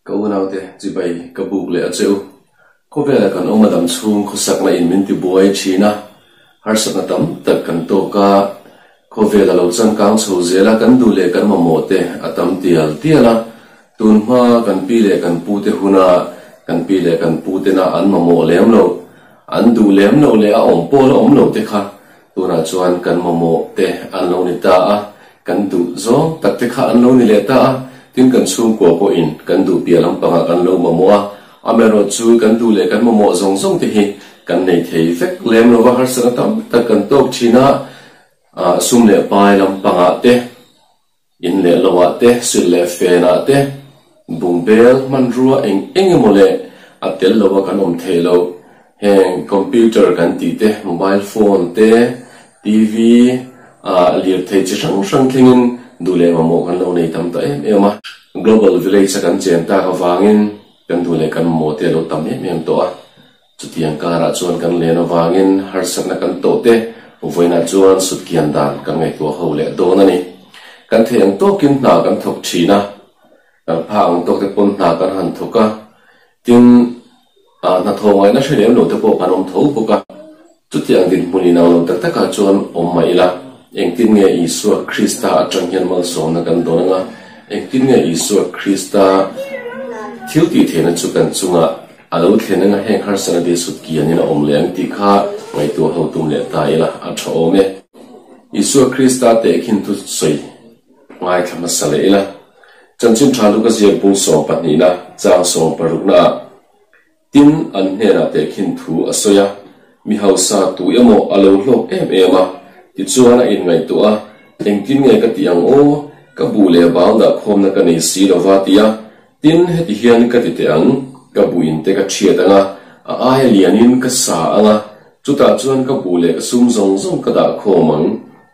Ka unaute chibai ka buk leh a che u. Khawvela kan awm a dam chhung khawsakna in min ti buai thin a, harsatna tam tak kan tawk a, khawvel a lo changkang chho zel a, kan duh leh kan mamawh te a tam tial tial a, tun hma kan pi leh kan pu te huna kan pi leh kan pu tena an mamawh lem loh, an duh lem loh leh a awm pawl a awm lo te kha tunah chuan kan mamawh te an lo ni ta a, kan duh zawng tak te kha an lo ni leh ta a, tin kan chhungkua pawhin kan duh piah lampangah kan lo mamawh a, amaherawh chu kan duh leh kan mamawh zawng zawng te hi kan nei thei vek lem lova harsatna tam tak kan tawk thin a, sum leh pai lampangah te, in leh lohah te, silh leh fenah te, bungbel hmanrua eng eng emaw leh a tel lova kan awm theih loh. Heng computer kan tih te, mobile phone te, TV, ah lirthei chi hrang hrang thlengin duh leh mamawh kan lo nei tam ta em em a. Global village a kan chen tak avangin kan duh leh kan mamawh te a lo tam em em tawh a. Chutiang karah chuan kan len avangin harsatna kan tawh te vawiinah chuan sutkian dan kan ngaihtuah ho leh dawn a ni. Kan theih ang tawkin hna kan thawk thin a, kan pha ang tawk te pawn hna kan han thawk a, tin hnathawh ngaihna hre lem lo te pawh kan awm tho bawk a. Chutiang dinhmun inang lo tak takah chuan awm mah ila, engtin nge Isua Krista atang hian malsawmna kan dawn anga, engtin nge Isua Krista thil tih theihna chu kan chungah a lo thlen anga heng harsatna te sut kianin a awm leh ang tih kha ngaihtuah ho tum leh ta ila a tha awm e. Isua Krista tehkhin thu sawi ngaithla hmasa leh ila, Chanchin Tha Luka ziak bung sawmpahnihna chang sawmparuknaah, Tin, an hnenah tehkhin thu a sawi a, Mi hausa tu emaw a lo hlawk em em a, tichuan a inngaihtuah a, Engtin nge ka tih ang aw, ka buh leh bang dah khawmna ka nei si lo va ti a, tin, heti hian ka ti teh ang, ka buh in te ka thiat ang a, a aia lianin ka sa ang a, chutah chuan ka buh leh ka sum zawng zawng ka dah khawm ang,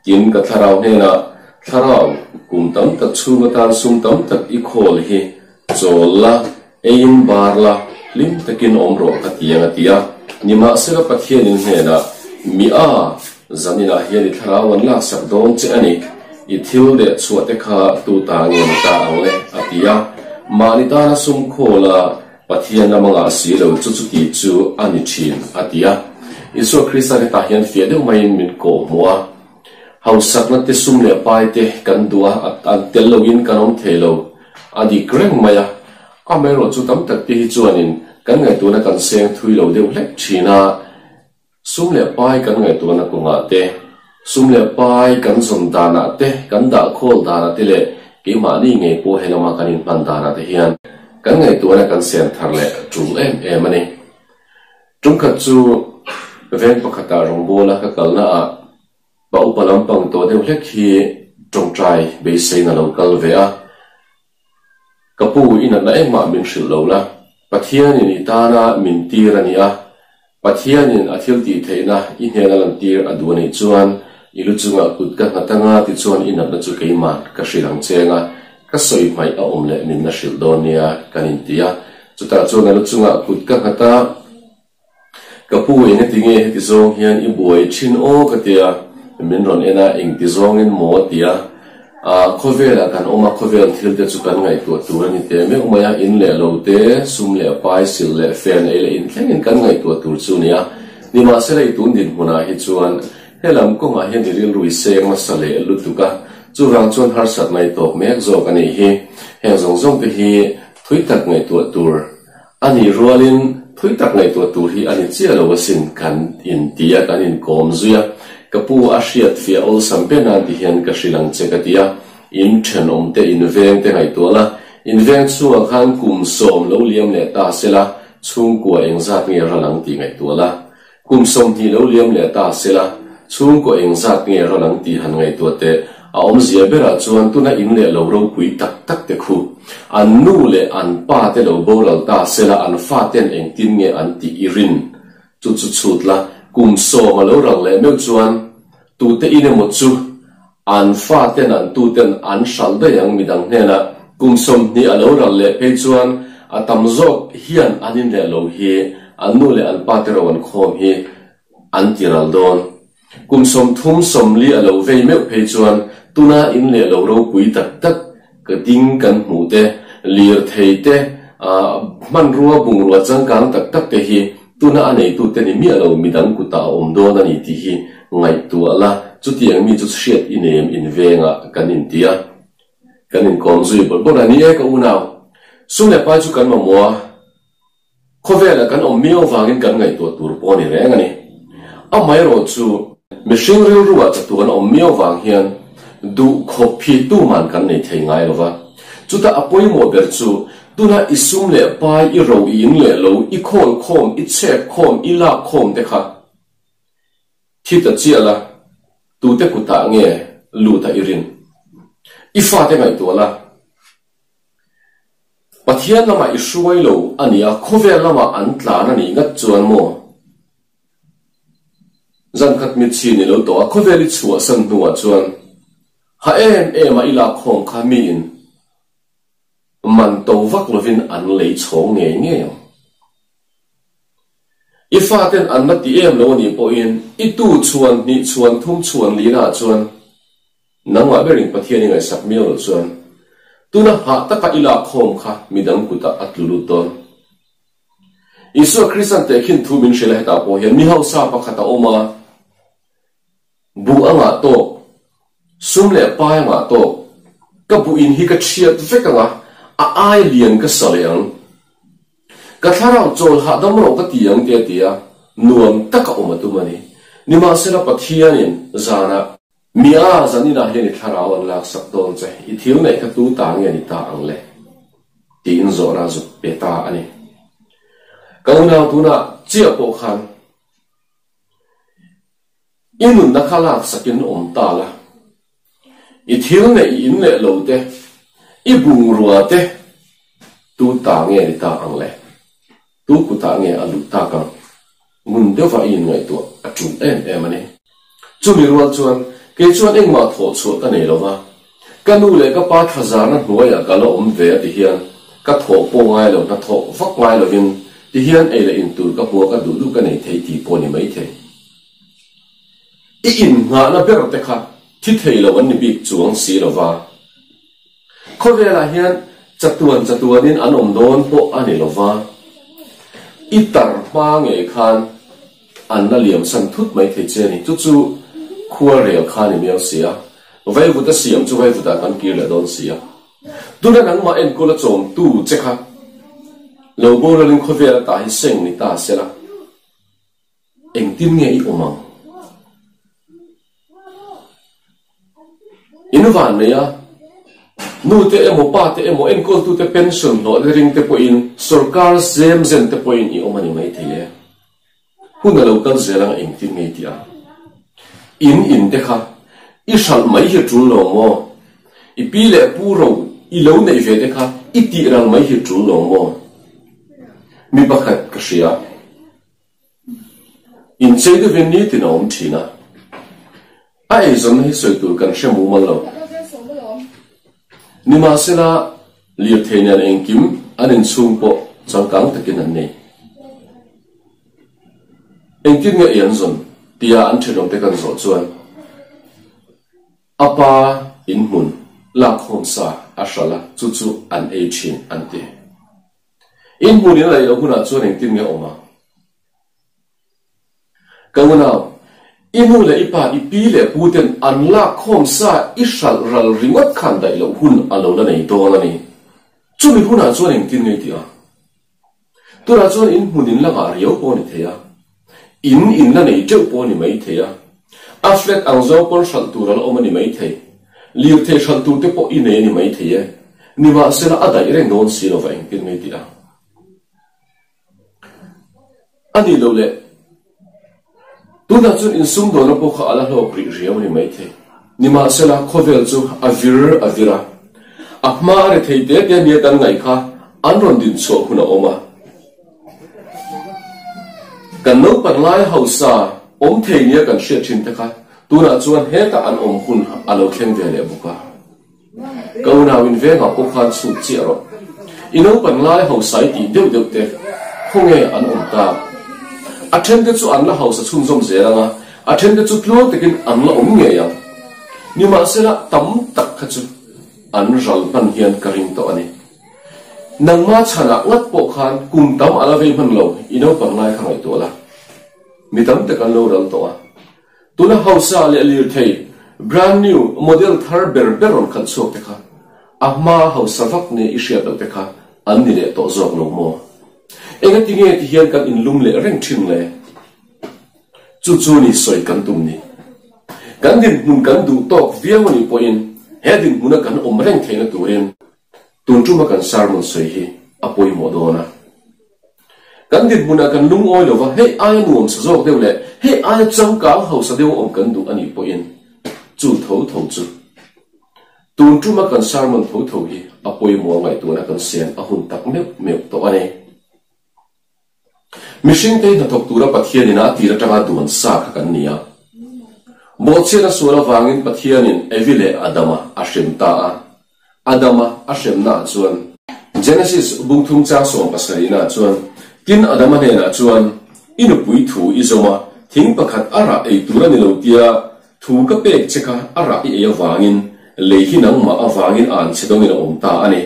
tin, ka thlarau hnenah, Thlarau, kum tam tak chhung atan sum tam tak i khawl hi chawl la, Eiin bar la, hlim takin awm rawh ka ti ang a ti a. Nimahsela Pathianin hnenah, Mi a, zaninah hian i thlarau an laksak dawn che a ni, i thil leh chhuah te kha tu ta nge ni ta ang le? a ti a. Mahni tana sum khawl a, Pathian lama ngah si lo chu chuti chu a ni thin, a ti a. Isua Krista hetah hian fiah deuh maiin min kawh hmuh a. Hausakna te sum leh pai te kan duh a, an tel loin kan awm thei lo. A dik reng mai a, amaherawh chu tam tak te hi chuanin kan ngaihtuahna kan seng thui lo deuh hlek thin a, sum leh pai kan ngaihtuahna kawngah te, sum leh pai kan zawn danah te, kan dah khawl danah te leh keimahni ngei pawh he lama kan inhman danah te hian kan ngaihtuahna kan sen thar leh tul em em a ni. Tumkhat chu veng pakhatah rawngbawla ka kalnaah Pa upa lampang tawh deuh hlek hi tawngtai beiseiin a lo kal ve a, Ka pu, i natna engmah min hrilh lo la, Pathianin i tana min tir a ni a, Pathianin a thil tih theihna i hnena lantir a duh a nih chuan i lu chungah kut ka nghat anga tichuan i natna chu keiman ka hrilh ang cheng a, ka sawi hmaih a awm leh min la hrilh dawn nia kan inti a, chutah chuan a lu chungah kut ka nghat a. Ka pu engati nge heti zawng hian i buai thin aw ka tia, min rawn en a, engti zawngin maw a tia. Ah, khawvelah kan awm a, khawvel thil te chu kan ngaihtuah tur a ni teh meuh mai a, in leh lo te, sum leh pai, silh leh fen ei leh in thlengin kan ngaihtuah tur chu a ni a. Nimahsela i tun dinhmunah hi chuan helam kawngah hian i rilru i seng nasa leh lutuk a, chuvang chuan harsatna i tawk mek zawk a nih hi. Heng zawng zawng te hi thui tak ngaihtuah tur A nih rualin thui tak ngaihtuah tur hi a ni chiah lo asin kan inti a, kan inkawm zui a. Ka pu a hriat fiah awlsam ber nan ti hian ka hrilh ang che ka ti a. In thenawm te, in veng te ngaihtuah la, in veng chhungah khan kum sawm lo liam leh ta sela chhungkua engzat nge ral ang tih ngaihtuah la. Kum 20 lo liam leh ta sela, chhungkaw engzat nge rawn ang tih han ngaihtuah teh, a awmzia berah chuan tuna in leh lo ropui tak tak te khu, an nu leh an pa te lo boral ta sela an fa ten engtin nge an tih i rin? Chu chu chhut la, kum 10 a lo rang leh meuh chuan tute in emaw chu an fa ten an tu ten an hralh daih ang midang hnenah kum 20 a lo ral leh phei chuan a tam zawk hian an in leh lo hi an nu leh an pa te ro an khawm hi an ti ral dawn. Kum 30 40 a lo vei meuh phei chuan tuna in leh lo ropui tak tak ka ding kan hmuh te, lirthei te, Hmanrua bungrua changkang tak tak te hi tuna a neitute ni miah lo midang kutah a awm dawn a ni tih hi ngaihtuah la, chutiang mi chu hriat i nem invengah kan inti a, kan inkawm zui bawrh bawrh a ni e ka unau. Sum leh pai chu kan mamawh a, khawvelah kan awm miau vangin kan ngaihtuah tur pawh a ni reng a ni. Amaherawh chu mihring rilruah chatuan a awm miau vang hian duh khawp hi tuman kan nei thei ngai lo va. Chutah a pawimawh ber chu tuna i sum leh pai, i ro, i in leh lo, i khawl khawm, i chhek khawm, i lak khawm te kha thi ta chiah la, tute kutah nge lut a i rin? I fate ngaihtuah la, Pathian lamah i hruai lo a nia, khawvel lamah an tlan a nih ngat chuan maw? Zan khat mitchhi ni lo tawh a, khawvel i chhuahsan hnuah chuan Ha em em a i lak khawm kha miin man to vak lovin an lei chhawng ngei ngei ang. I faten an la ti em lo a nih pawhin i tu chhuan hnih chhuan thum chhuan lina ah chuan nangmah berin Pathian i ngaihsak miau loh chuan tuna hah taka i lak khawm kha midang kutah a tlu lut dawn. Isua Kristan tehkhin thu min hrilh a hetah pawh hian mi hausa pakhat a awm a, Buh a ngah tawk, sum leh pai a ngah tawk, ka buh in hi ka chhiat vek ang a, a ai lian ka sa leh ang. Ka thlarau chawl hahdam rawh ka ti ang te a ti a, nuam taka awm a tum a ni. Nimahsela Pathianin zanah, Mia, zaninah hian i thlarau an laksak dawn che, i thil neih kha tu ta nge ni ta ang le? tiin zawhna a zuk pe ta a ni. Ka unau tunah chiah pawh khan, I nunna kha laksakin awm ta la, i thil neih i in leh lo te, i bungrua te tu ta nge ni ta ang le? Tu kutah nge a luh tak ang? Ngun deuhva i inngaihtuah a tul em em a ni. Chumi rual chuan kei chuan engmah thawh chhuah ka nei lo va, ka nu leh ka pa thlazarna hnuaiah ka la awm ve a ti hian ka thawh pawh ngai lo, hnathawh vak ngai lovin ti hian ei leh in tur ka hmua ka duh duh ka nei thei tih pawh a ni maithei. I innghahna ber te kha thi thei lo an ni bik chuang si lo va. Khawvelah hian chatuan chatuanin an awm dawn pawh a ni lo va. I tar hma ngei khan an la liam san thut mai thei che a ni. Chu chu khua rel kha a ni miau si a. Vaivuta siam chu vaivutah kan kir leh dawn si a. Tuna nangmah enkawl a chawmtu che kha lo boralin khawvel ata hi seng ni ta sela. Engtin nge i awm ang? In van nei a, nu te emaw pa te emaw enkawltute pension hlawh te ring te pawhin sorkar zem zen te pawhin i awm a ni maithei e. Hun a lo kal zel ang engtin nge i tih ang? In in te kha i hralh mai hi tul lo maw? I pi leh pu ro i lo neih ve te kha i tih rang mai hi tul lo maw? Mi pakhat ka hria. Inchei deuhin nitin a awm thin a, a eizawnna hi sawi tur kan hre mumal lo. Nimahsela, lirthei nen engkim an inchhung pawh changkang takin an nei. Engtin nge ei an zawn tia an thenawmte kan zawh chuan a pa inhmun lakkhawm sa a hralh a, chu chu an ei thin an ti. In hmun in a laih loh hunah chuan engtin nge awm ang? Ka unau, i nu leh i pa, i pi leh pu ten an lak khawm sa i hralh ral ringawt khan daih loh hun a lo la nei dawn a ni. Chumi hunah chuan engtin nge i tih ang? Tunah chuan in hmun in la ngah riau pawh a ni thei a, in in la nei teuh pawh a ni mai thei a, a flat ang zawng pawn hralh tur a la awm a ni mai thei. Lirthei hralh tur te pawh i nei a ni mai thei e. Nimahsela a daih reng dawn si lova engtin nge tih a? A nih loh le, tunah chuan insumdawhna pawh kha a la hlawk rih riau a ni maithei. Nimahsela khawvel chu a vir a vir a, a hma a ri thei te te nia kan ngaih kha an rawn din chhuah hun a awm a. Kan naupan lai hausa awm thei nia kan hriat thin te kha tunah chuan hetah an awm hun a lo thleng ve leh bawk a. Ka unau in vengah pawh khan chhuk chiah rawh. I naupan lai hausa i tih deuh deuh te khawnge an awm ta? A then te chu an la hausa chhunzawm zel ang a, a then te chu tluang takin an la awm ngei ang. Nimahsela tam tak kha chu an ral hman hian ka ring tawh a ni. Nangma chhanah ngat pawh khan kum tam a la vei hman lo, i naupang lai kha ngaihtuah la. Mi tam tak an lo ral tawh a. Tuna hausa leh lirthei brand new model thar ber ber rawn khalh chhuak te kha a hma hausa vak nia i hriat loh te kha an ni leh tawh zawk lo maw? Engati nge ti hian kan inlum leh reng thin le? Chu chu ni sawi kan tum ni. Kan dinhmun kan duh tawk viau a nih pawhin he dinhmuna kan awm reng theihna turin Tun tuma kan sermon sawi hi a pawimawh dawn a. Kan dinhmunah kan lungawi lo va, hei aia nuam sa zawk deuh leh hei aia changkang hausa deuh awm kan duh a nih pawhin chu tho tho chu tun tuma kan sermon tho tho hi a pawimawh a ngaihtuahna kan siam a hun tak meuh meuh tawh a ni. Mihringte hi hnathawk tura Pathianin a tir atanga duan sa kha kan ni a. Bawhchhiatna sual avangin Pathianin Evi leh Adama a hrem ta a. Adama a hremnaah chuan. Genesis bungthum chang sawmpasarihnaah chuan, Tin Adama hnenah chuan, I nupui thu i zawm a, thing pakhat a rah ei tur a ni lo tia thu ka pek che kha a rah i ei avangin lei hi nangmah avangin an che dawngin a awm ta a ni.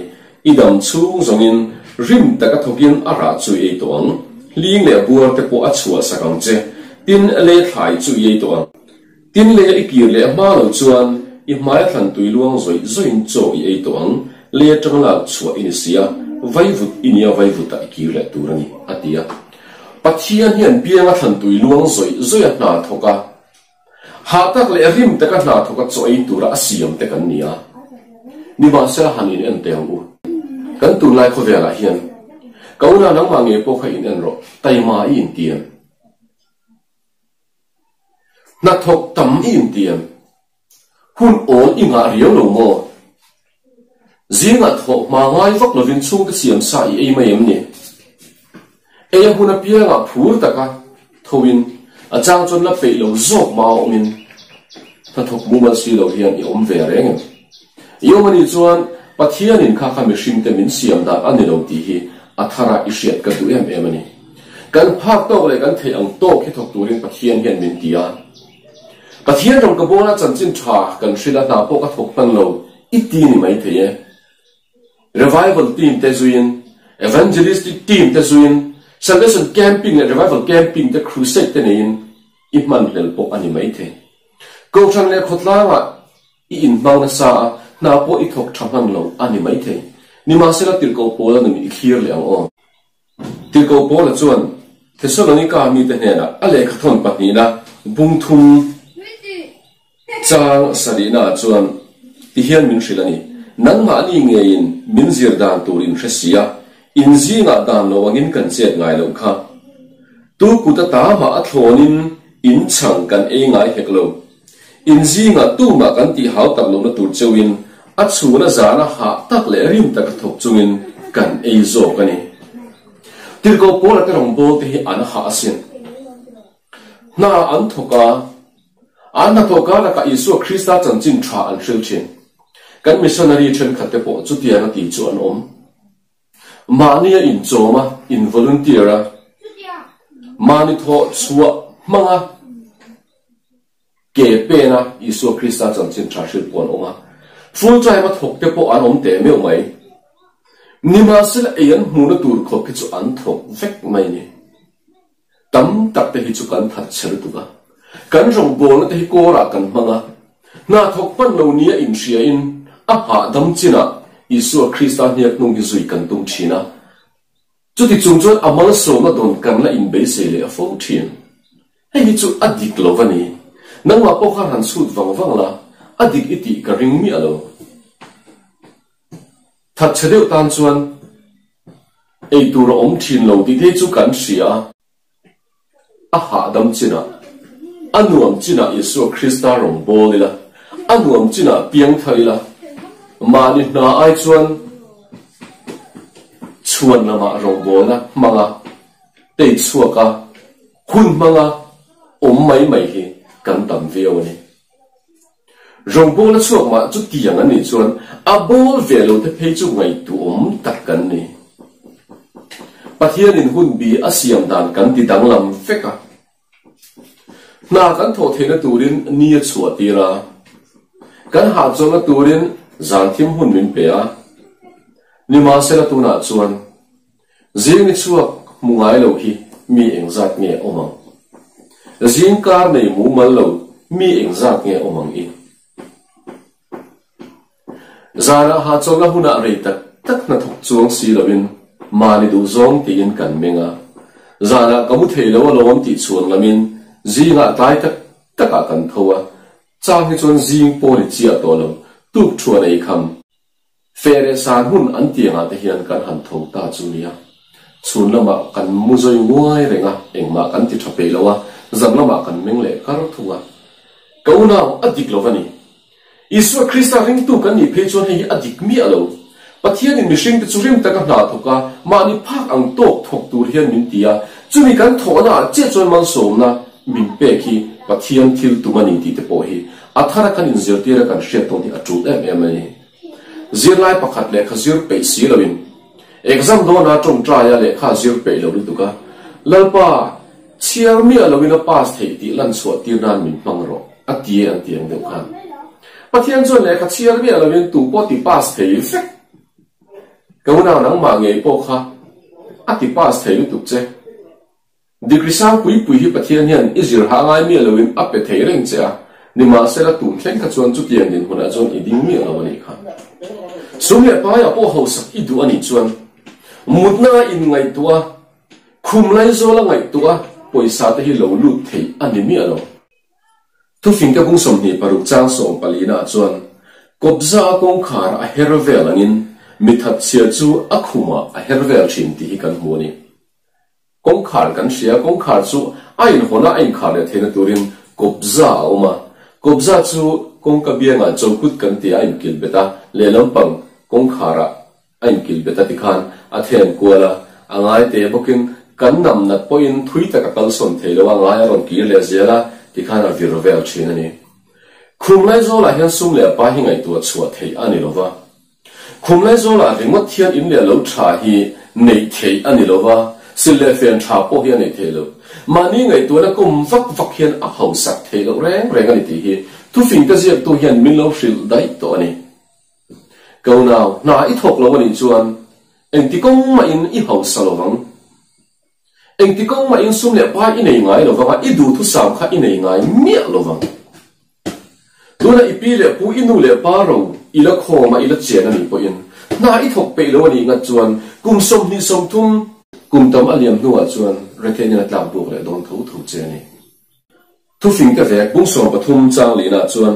I dam chhung zawngin rim taka thawkin a rah chu i ei tawh ang. Hling leh buar te pawh a chhuah sak ang che. Tin, lei thlai chu i ei tawh ang. Tin, leia i kir leh hma lo chuan i hmaia thlan tui luang zawih zawihin chaw i ei tawh ang. Lei atanga lak chhuah i ni si a, vaivut i nia vaivutah i kir leh tur a ni, a ti a. Pathian hian bianga thlan tui luang zawih zawih a hna thawk a. Hah tak leh rim taka hna thawk a chaw ei tura a siam te kan ni a, nimahsela han in en teh ang u. Kan tunlai khawvelah hian ka unau nangmah ngei pawh kha in en rawh, taima i intiam. Hnathawk tam i intiam. Hun awl i ngah riau lo maw? Zingah thawh hma ngai vak lovin chhungte siam sa i ei mai em ni? Ei a hun apiangah phur taka thoin a chang chuan la peih lo zawk mah a awmin hnathawk mumal si lo hian i awm ve reng em? I awm anih chuan Pathianin kha kha mihringte min siam dan a ni lo tih hi a thara i hriat ka duh em em a ni. Kan phak tawk leh kan theih ang tawk hi thawk turin Pathian hian min ti a. Pathian ram ka bawla chanchin tha kan hrilh a hna pawh ka thawk hman lo i ti ni mai thei e. Revival team te zuiin, Evangelistic team te zuiin, Salvation camping leh Revival camping te crusade te neiin i hman hlel pawh a ni mai thei. Kohhran leh khawtlangah i inhmang nasa a, hna pawh i thawk tha hman lo a ni mai thei. Nimahsela tirhkoh pawl a nun i thlir leh ang aw. Tirhkoh Paula chuan Thesalonika mite hnenah a lehkhathawn pahnihna bung thum chang sarihnaah chuan tihian min hrilh a ni, Nangmahni ngeiin min zir dan tur in hre si a, in zingah dan lo angin kan chet ngai loh kha. Tu kut ata mah a thlawnin in chhang kan ei ngai hek lo. In zingah tumah kan tih hau tak lohna tur cheuhin a chhuna zana hah tak leh rim taka thawk chungin kan ei zawk a ni. Tirhkoh Paula te rawngbâwl te hi an hah asin. Hna an thawk a, an hnathawh karlakah Isua Krista chanchin tha an hril thin. Kan missionary thenkhat te pawh chutianga ti chu an awm. Mahni a inchawm a, in volunteer a, mahni thawh chhuah hmang a, ke pen a Isua Krista chanchin tha hrilh pawh an awm a. Full time a thawk te pawh an awm teh meuh mai. Nimahsela ei an hmuhna tur khawp hi chu an thawk vek mai ni. Tam tak te hi chu kan that chhe lutuk a. Kan rawngbawlna te hi kawrah kan hmang a. Hna thawk hman lo nia inhriain a hahdam chinah Isua Krista hniak hnung hi zui kan tum thin a. Chuti chung chuan a malsawmna dawn kan la inbeisei leh a fo thin. Hei hi chu a dik lo va ni. Nangmah pawh khan han chhut vang vang la, a dik i tih ka ring miah lo. Thatchhe deuh tan chuan ei tur a awm thin lo tih te chu kan hria a, a hahdam chinah, a nuam chinah Isua Krista rawn bawl ila, a nuam chinah piang thar ila, mahni hna ai chuan chhuan lamah rawngbawlna hmanga tei chhuaka hun hmanga awm mai mai hi kan tam viau a ni. Rawngbawla chhuak mah chu tiang an nih chuan a bawl ve lo te phei chu ngaihtuahawm tak kan ni. Pathianin hun bi a siam dan kan ti danglam vek a. Hna kan thawh theihna turin ni a chhuah tir a. Kan hahchawlhna turin zan thim hun min pe a. Nimahsela tunah chuan zing ni chhuak hmu ngai lo hi mi engzat nge awm ang? Zing kar nei mumal lo mi engzat nge awm ang i? Zanah hahchawlhna hunah rei tak tak hnathawk chuang si loin mahni duhzawng tiin kan meng a, zanah ka mu thei lo alawm tih chhuan lamin zingah tlai tak takah kan tho a, chang hi chuan zing pawl i chiah tawh lo, tuk thuan ei kham. Fe leh san hun an tiangah te hian kan han tho ta chu nia. Chhun lamah kan mu zawi nguai reng a, engmah kan ti tha peih lo a, zan lamah kan meng leh kar thung a. Ka unau, a dik lo va ni. Isua Krista ringtu kan nih phei chuan hei hi a dik miah lo. Pathianin mihringte chu rim taka hna thawk a, mahni phak ang tawk thawk tur hian min ti a, chumi kan thawhna ah chiah chuan malsawmna min pek hi Pathian thil tum a ni tih te pawh hi a thara kan inzirtir a kan hriat tawn hi a tul em em a ni. Zirlai pakhat lehkha zir peih si loin exam dawna tawngtaia lehkha zir peih lo lutuk a, Lalpa, chhiar miah loin a pass theih tih lan chhuah tir nan min hmang rawh, a ti e an ti ang deuh khan. Pathian chuan lehkha chhiar miah loin tu pawh ti pass thei vek. Ka unau nangmah ngei pawh kha a ti pass thei lutuk che. Degree sang pui pui hi Pathian hian i zir ha ngai miah loin a pe thei reng che a, nimahsela tun thleng kha chuan chutiang dinhmunah chuan i ding miah lo a nih kha. Sum leh paiah pawh hausak i duh a nih chuan mutna a inngaihtuah a, khum laizawl a ngaihtuah a, pawisa te hi lo lut thei a ni miah lo. Thufingte bung 26 chang 14 ah chuan kawpza a kawngkhar a her vel angin mithatchhia chu a khumah a her vel thin tih hi kan hmu a ni. Kawngkhar kan hria, kawngkhar chu a inhawn a, a inkhar leh theihna turin kawpza a awm a. Kawpza chu kawngka biangah chokut kan tia a inkilh bet a, lehlam pang kawngkharah a inkilh bet a tikhan a then kual a, a ngai teh bawkin kan nam nat pawhin thui tak a kalsawn thei lo a, ngai a rawn kir leh zel a tikhan a vir vel thin a ni. Khum Laizawlah hian sum leh pa hi ngaihtuah chhuah theih a ni lova. Khum Laizawlah ringawt hian in leh lo tha hi neih theih a ni lo va, sil leh fen tha pawh hi a neih theih loh. Mahni ngaihtuahna kum vak vak hian a hausak theih loh reng reng a ni tih hi thufingte ziaktu hian min lo hrilh daih tawh a ni. Ka unau, hna i thawk lo a nih chuan engti kawng mahin i hausa lo vang. Engti kawng mahin sum leh pai i nei ngai lo vang a, i duhthusam kha i nei ngai miah lo vang. Tuna i pi leh pu, i nu leh pa ro i la khawm a, i la chen a nih pawhin hna i thawk peih lo a nih ngat chuan kum 20, 30 kum tam a liam hnuah chuan retheihna a tlak buk leh dawn tho tho che a ni. Thufingte vek bung 13 chang lihnah chuan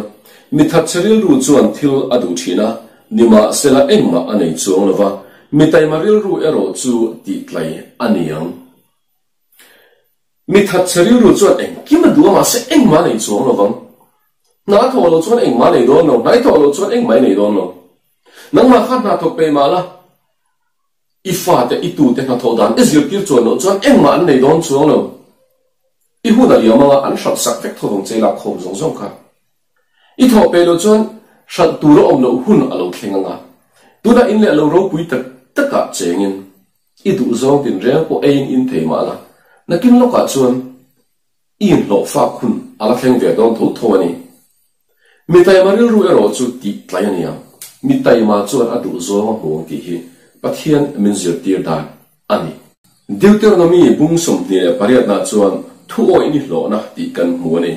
mi thatchhe rilru chuan thil a duh thin a, nimahsela engmah a nei chuang lo va, mi taima rilru erawh chu tihtlai a ni ang. Mi thatchhe rilru chuan engkim a duh a, mahse engmah a nei chuang lo vang. Hna a thawh loh chuan engmah a nei dawn lo, hna i thawh loh chuan engmah i nei dawn lo. Nangmah kha hna thawk peih mah la, i fate, i tute hna thawh dan i zirtir chuan loh chuan engmah an nei dawn chuang lo. I hun a liam anga an hralh sak vek tho vang che lak khawm zawng zawng kha. I thawh peih loh chuan hralh tur a awm loh hun a lo thleng anga, tunah in leh lo ropui tak takah chengin I duh zawng tinreng pawh eiin in thei mah la, nakin lawkah chuan i inhlawh fak hun a la thleng ve dawn tho tho a ni. Mi taima rilru erawh chu tih tlai a nia, mi taima chuan a duh zawng a hmu ang tih hi Pathian min zirtir dan a ni. Deuteronomy bung 28 nah chuan thu awih ni hlawhna tih kan hmu a ni.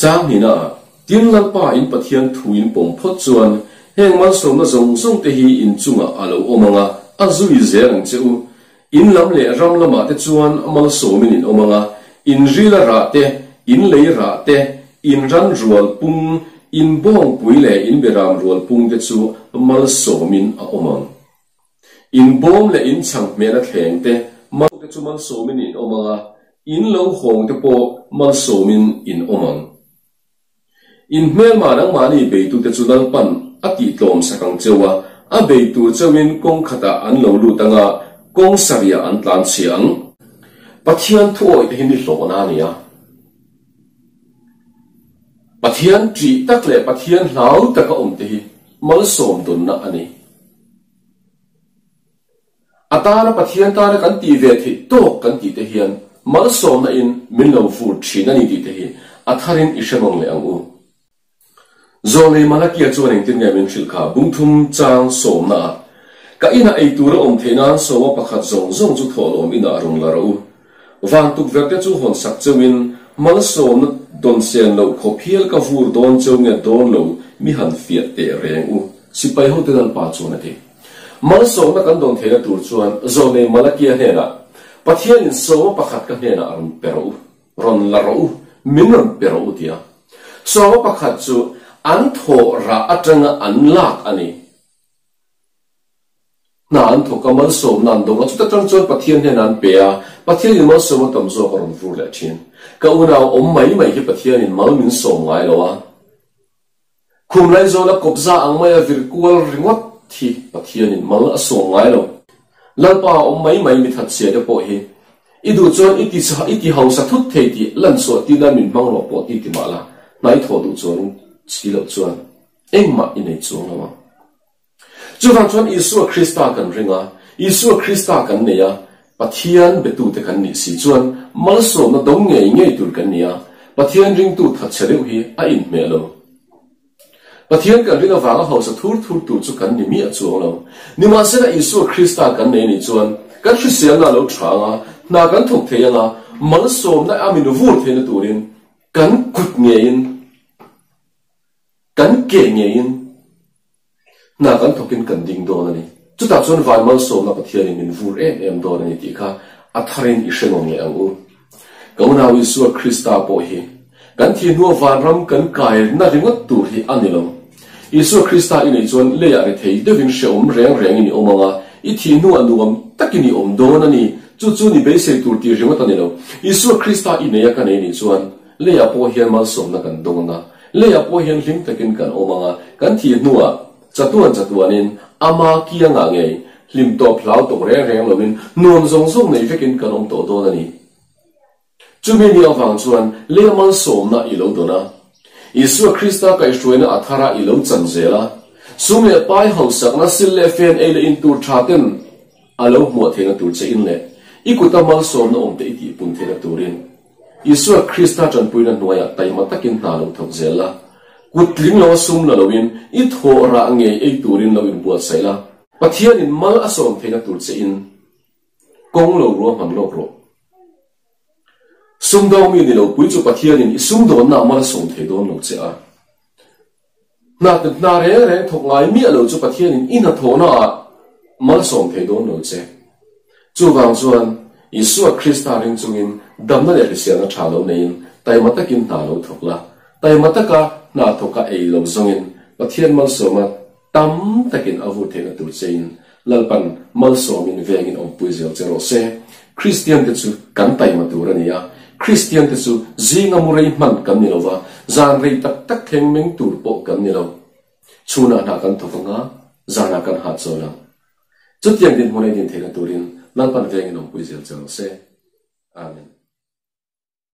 Chang hnihnaah, Tin Lalpa in Pathian thu in pawm phawt chuan heng malsawmna zawng zawng te hi in chungah a lo awm ang a, a zui zel ang che u. In lam leh ram lamah te chuan malsawmin in awm ang a, in rila rah te, in lei rah te, in ran rual pung, in bawngpui leh in beram rual pung te chu malsawmin a awm ang. In bawm leh in chhang hmel a thleng te mal te chu malsawmin in awm ang a, in lo hawng te pawh malsawmin in awm ang. In hmelma nangmahni beitute chu Lalpan a tihtlawm sak ang cheu a, a beitu cheuin kawng khatah an lo lut ang a, kawng sarihah an tlan chhia ang. Pathian thuawih te hi ni hlawhna a ni a. Pathian ṭih tak leh Pathian hlau taka awm te hi malsawm dawnna a ni. A tana Pathian tana kan tih ve theih tawk kan tih te hian malsawmna in min lo vur thin a ni tih te hi a tharin i hre nawn leh ang u. Zawlnei Malakia chuan engtin nge min hrilh kha bungthum chang sawmna ah, Ka inah ei tur a awm theih nan sawma pakhat zawng zawng chu thawhlawm inah rawn la rawh u. Van tukverh te chu hawn sak cheuhin malsawmna dawn sen loh khawp hial ka vur dawn cheu nge dawn lo mi han fiah teh reng u, sipai hote Lalpa chuan a ti. Malsawmna kan dawn theihna tur chuan Zawlnei Malakia hnenah, Pathianin sawma pakhat ka hnenah rawn pe rawh u. Rawn la rawh u, min rawn pe rawh u tia. Sawma pakhat chu an thawh rah atanga an lak a ni. Hna an thawk a, malsawmna an dawng a, chuta tang chuan Pathian hnenah an pe a, Pathianin malsawma tam zawk a rawn vur leh thin. Ka unau awm mai mai hi Pathianin mal min sawm ngai lo a. Khum laizawla kawpza ang maia vir kual ringawt hi Pathianin mal a sawm ngai lo. Lalpa a awm mai mai mi thatchhia te pawh hi i duh chuan i ti i ti hausa thut thei tih lanchhuah tir nan min hmang rawh pawh ti ti mah la, hnai thawh duh chuan si loh chuan engmah i nei chuang lo ang. Chuvang chuan Isua Krista kan ring a, Isua Krista kan nei a, Pathian betute kan nih si chuan malsawmna do ngei ngei tur kan ni a, Pathian ringtu thatchhe deuh hi a inhmeh lo. Pathian kan ring avanga hausa thur thur tur chu kan ni miah chuang lo. Nimahsela Isua Krista kan nei nih chuan kan hriselna a lo tha anga, hna kan thawk thei anga, malsawmna a min vur theihna turin kan kut ngeiin, kan ke ngeiin, Hna kan thawkin kan ding dawn a ni. Chutah chuan van malsawmna Pathianin min vur em em dawn a ni tih kha a tharin i hre ngawng leh ang u. Ka unau Isua Krista pawh hi kan thih hnua vanram kan kaina ringawt tur hi a ni lo. Isua Krista i neih chuan leiah rethei deuhin hrehawm reng rengin i awm ang a, i thih hnuah nuam takin i awm dawn a ni. Chu chu ni beisei tur tih ringawt a ni lo. Isua Krista i nei a ka nei nih chuan leiah pawh hian malsawmna kan dawn a. Leiah pawh hian hlim takin kan awm ang a, kan thih hnuah chatuan chatuanin ama kiangah ngei hlim tawp hlau tawk reng reng loin nuam zawng zawng nei vekin kan awm tawh dawn a ni. Chumi ni avang chuan lei malsawmna i lo dawn a, Isua Krista kaihhruaina a thara i lo chan zel a, sum leh pai hausakna sil leh fen ei leh in tur tha ten a lo hmuah theihna tur che in leh i kuta malsawmna awmte i tihpun theihna turin Isua Krista tanpuina hnuaiah taima takin hna lo thawk zel la, kut tling lo a sum la loin i thawh rah ngei ei turin lo inbuatsaih la, Pathianin mal a sawm theihna tur che in kawng lo ruahman lawk rawh. Sumdawng mi ni lo pui chu Pathianin i sumdawnna mal a sawm thei dawn lo che a. Hna hna reng reng thawk ngai miah lo chu Pathianin i hnathawhna ah malsawm thei dawn lo che. Chuvang chuan Isua Krista ring chungin damna leh hriselna tha lo neiin taima takin hna lo thawk la. Taima taka hna thawka ei lo zawngin Pathian malsawma tam takin a vur theihna tur chein Lalpan malsawmin vengin awmpui zel che rawh se. Kristian te chu kan taima tur a ni a, Kristian te chu zinga mu rei hman kan ni lo va, zan rei tak tak thleng meng tur pawh kan ni lo. Chhunah hna kan thawk ang a, zanah kan hahchawl ang. Chutiang dinhmun a i din theihna turin Lalpan vengin awmpui zel che rawh se. Amen.